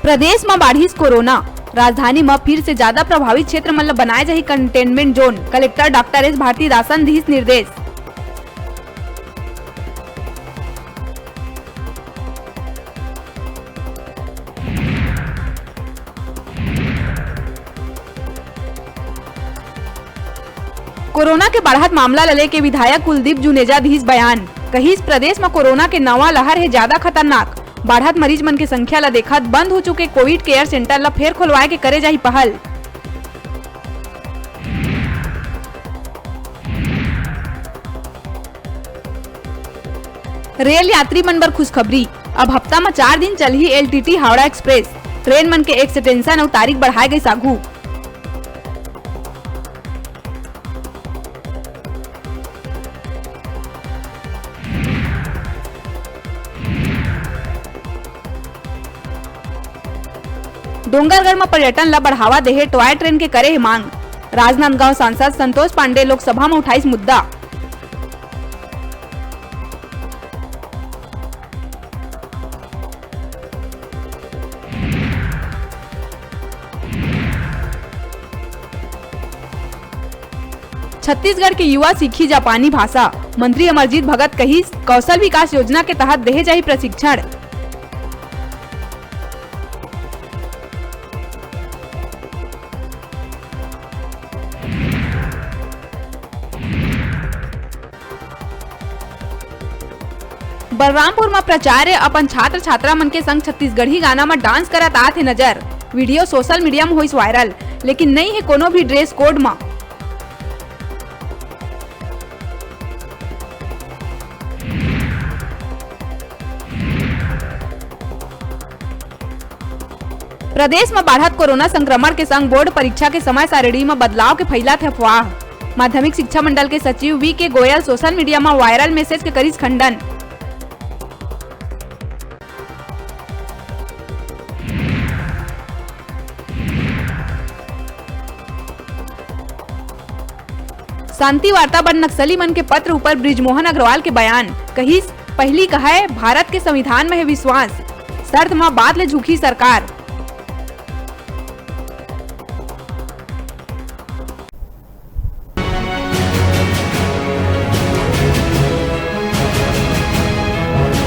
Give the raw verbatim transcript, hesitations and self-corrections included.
प्रदेश म बाढ़िस कोरोना, राजधानी म फिर से ज्यादा प्रभावित क्षेत्र मन ल बनाए जाही कंटेनमेंट जोन, कलेक्टर डॉक्टर एस भारतीदासन दिस निर्देश। कोरोना के बढ़त मामला ल लेके विधायक कुलदीप जुनेजा दिस बयान, कहिस प्रदेश म कोरोना के नवा लहर हे ज्यादा खतरनाक, बढ़त मरीज मन के संख्या ल देखत बंद हो चुके कोविड केयर सेंटर ल फेर खोलवाए के करे जाही पहल। रेल यात्री मन बर खुशखबरी, अब हफ्ता म चार दिन चलही एलटीटी हावड़ा एक्सप्रेस। ट्रेन मन के एक्सटेंशन अउ तारीख बढ़ाए गइस आघू। डोंगरगढ़ म पर्यटन ल बढ़ावा देहे टॉय ट्रेन के करे हे मांग। राजनांदगांव सांसद संतोष पांडे लोकसभा म उठाइस मुद्दा। छत्तीसगढ़ के युवा सीखी जापानी भाषा, मंत्री अमरजीत भगत कहिस, कौशल विकास योजना के तहत देहे जाही प्रशिक्षण। बलरामपुर म प्राचार्य अपन छात्र छात्रा मन के संग छत्तीसगढ़ी गाना म डांस करत आत हे नजर। वीडियो सोशल मीडिया म होइस वायरल, लेकिन नइ हे कोनो भी ड्रेस कोड म। प्रदेश म बाढ़त कोरोना संक्रमण के संग बोर्ड परीक्षा के समय सारिणी म बदलाव के फैलात हे अफवाह। माध्यमिक शिक्षा मंडल के सचिव वी के गोयल सोशल मीडिया म वायरल मैसेज के करिस खंडन। शांति वार्ता बर नक्सली मन के पत्र ऊपर बृजमोहन अग्रवाल के बयान, कहिस, पहिली कहय, भारत के संविधान म हे विश्वास, शर्त म बात ले झुकही सरकार।